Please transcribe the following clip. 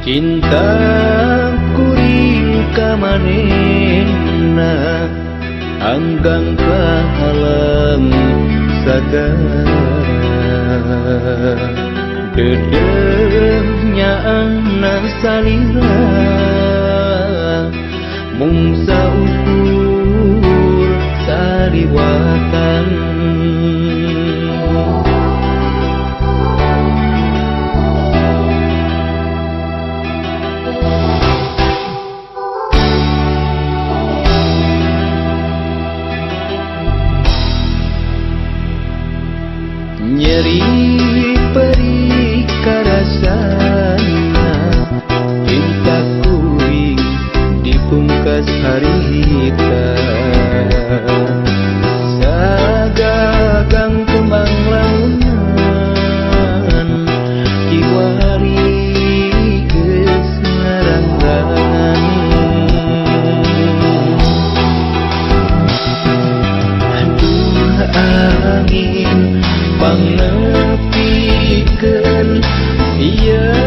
Cinta kuring ka manehna anggang kahalang sagara. Deudeuh nyaahna salira, mung saukur saliwatan. Nyeri perih karasana, cinta kuring dipungkas harita. Sagagang kembang launan, kiwari geus ngarangrangan. Aduh angin, pangnepikeun ieu.